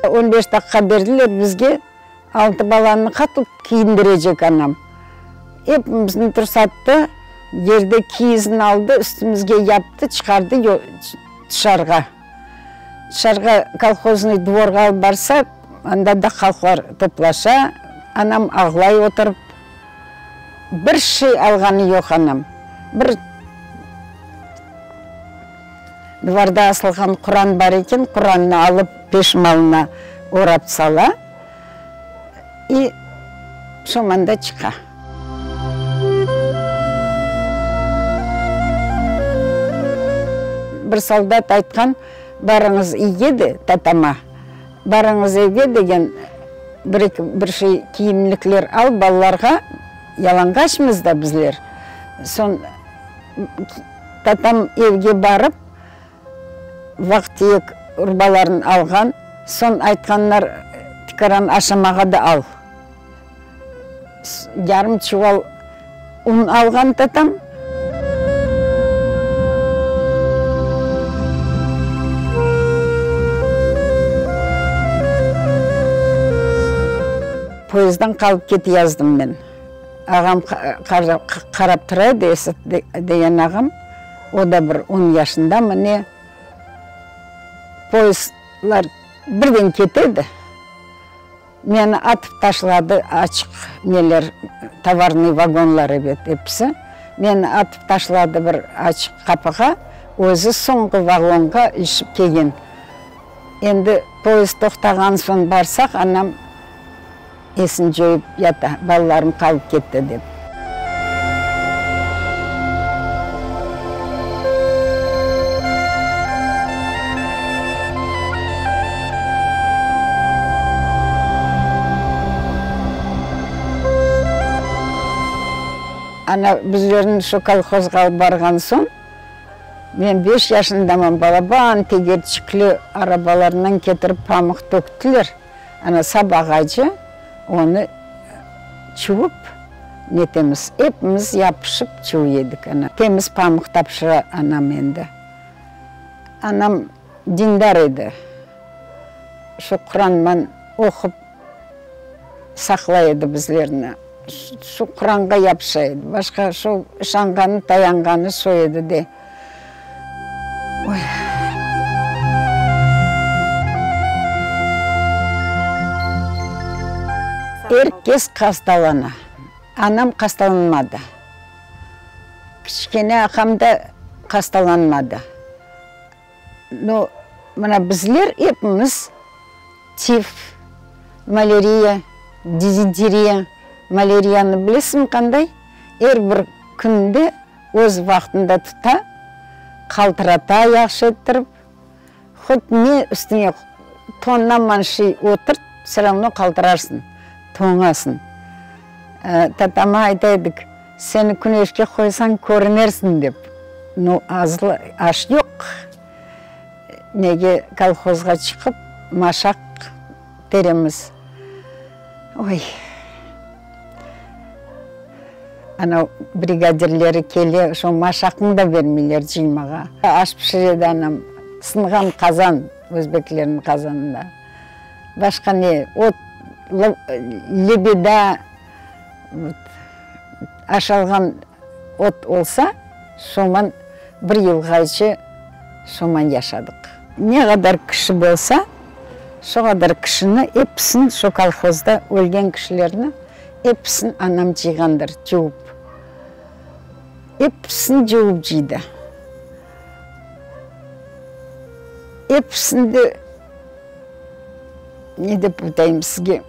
On beş daqqa berdiler bizge, altı balanı qatıp kiyindirecek anam. Epimizni tursattı, yerde kiyizini aldı, üstümizge yaptı, çıqardı tışarığa. Tışarığa kolhoznıy dvorğa alıp barsa, anda da halqlar toplaşa, anam ağlay oturıp. Bir şey alğanı yoq anam. Bir Divarda asılğan Quran bar eken, Qurannı alıp peşmalına orap sala i soñ anda çıqa. Bir soldat aytqan, Barıñız iyge de, tatama, barıñız evge degen, bir-eki bir şey kiyimlikler al balalarğa, yalanğaçmız da bizler. Soñ. Tatam evge barıp, vaqtiyek urbalarını alğan, soñ aytqanlar, tikaran aşamağa da al. Yarım çuval un alğan tatam. Poyezddan qalıp keteyazdım men. Ağam qarap tura edi, Esat degen ağam, o da bir on yaşındamı ne, poyezdlar birden kete edi, meni atıp taşladı, açıq neler, tovarnıy vagonlar ebet episi, meni atıp taşladı bir açıq qapığa, özü soñki vagonğa ilişip kelgen. Endi poyezd toqtağan soñ barsaq, anam. Esini coyıp yata, balalarım qalıp ketti, dep. Ana, bizlerni şu kolhozğa alıp barğan soñ, men beş yaşındaman, balaban tegerçikli arabalarnen ketirip pamıq töktüler. Ana, sabağace onı çuvıp netemiz, epimiz yapışıp çuv edik, ana. Temiz pamıq tapşıra anam endi. Anam dindar edi. Şu Quranman oqup saqlay edi bizlerni. Şu Quranğa yapışa edi. Başqa şu işanğanı, tayanğanı şu edi de. Oy. Er kes hastalana. Anam hastalanmadı. Kiçkene aqam da hastalanmadı. No, mına bizler epimiz tif, malâriya, dizenteriya, malâriyanı bilesiñmi qanday? Er bir künde öz vaqtında tuta, qaltırata yahşı ettirip, hot ne üstüñe tonnaman şey oturt, vse ravno qaltırarsıñ, toñasıñ. Tatama ayta edik, seni küneşke qoysañ körünersiñ dep. No, azlı aş yoq, nege kolhozğa çıqıp maşaq teremiz. Oy! Ana, brigadirleri kele, şo maşaqnı da bermeyler cıymağa. Aş pişiredi anam, sınğan qazan, özbeklerniñ qazanında. Başqa ne, ot, lebeda, vot, aşalğan ot olsa, şoman bir yılğace şoman yaşadıq. Ne qadar kişi bolsa, şo qadar kişini episini şo kolhozda ölgen kişilerni Episini anam cıyğandır, cuvıp. Episini cuvıp cıydı. Episini de, ne dep aytayım sizge,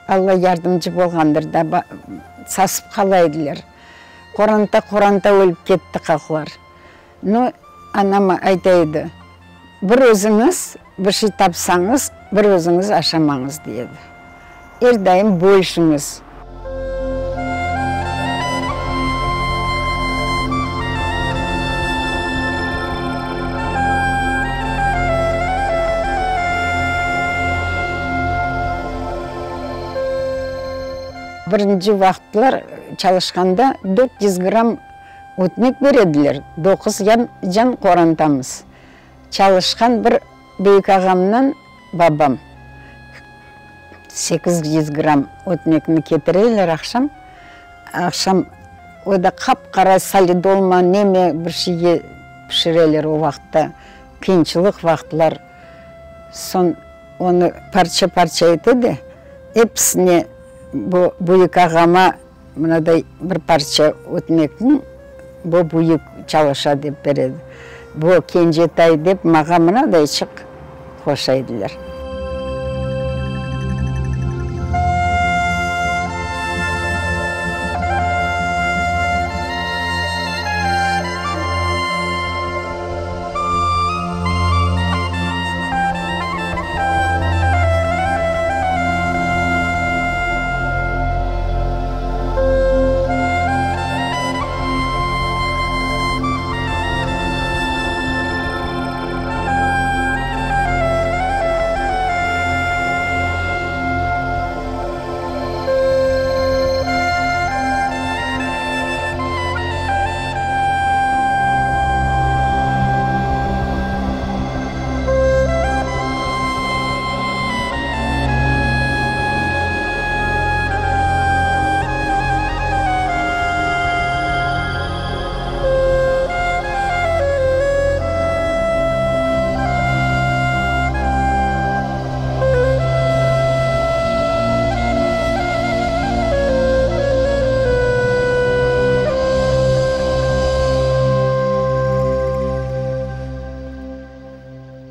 Alla yardımcı bolğandır da, sasıp qala ediler. Qoranta-qoranta ölip ketti halqlar. No, anam ayta edi, Bir özüñiz bir şey tapsañız, bir özüñiz aşamañız, dey edi. Er daim bölüşiñiz. Birinci vaqıtlar çalışqanda 400 gramm Ötmek berediler, doquz can qorantamız. Çalışqan bir büyük ağamnıñ babam. 800 gramm ötmekni ketireler aqşam. Aqşam o da qap-qara salidolma, neme bir şey pişireler o vaqıtta, qıyınçılıq vaqıtlar. Soñ onı parça-parça ete de, episine bu büyük ağama mınaday bir parça ötmekniñ, bu büyük çalışa dep beredi. Bu kencetay dep mağa mınadayçıq qoşa ediler.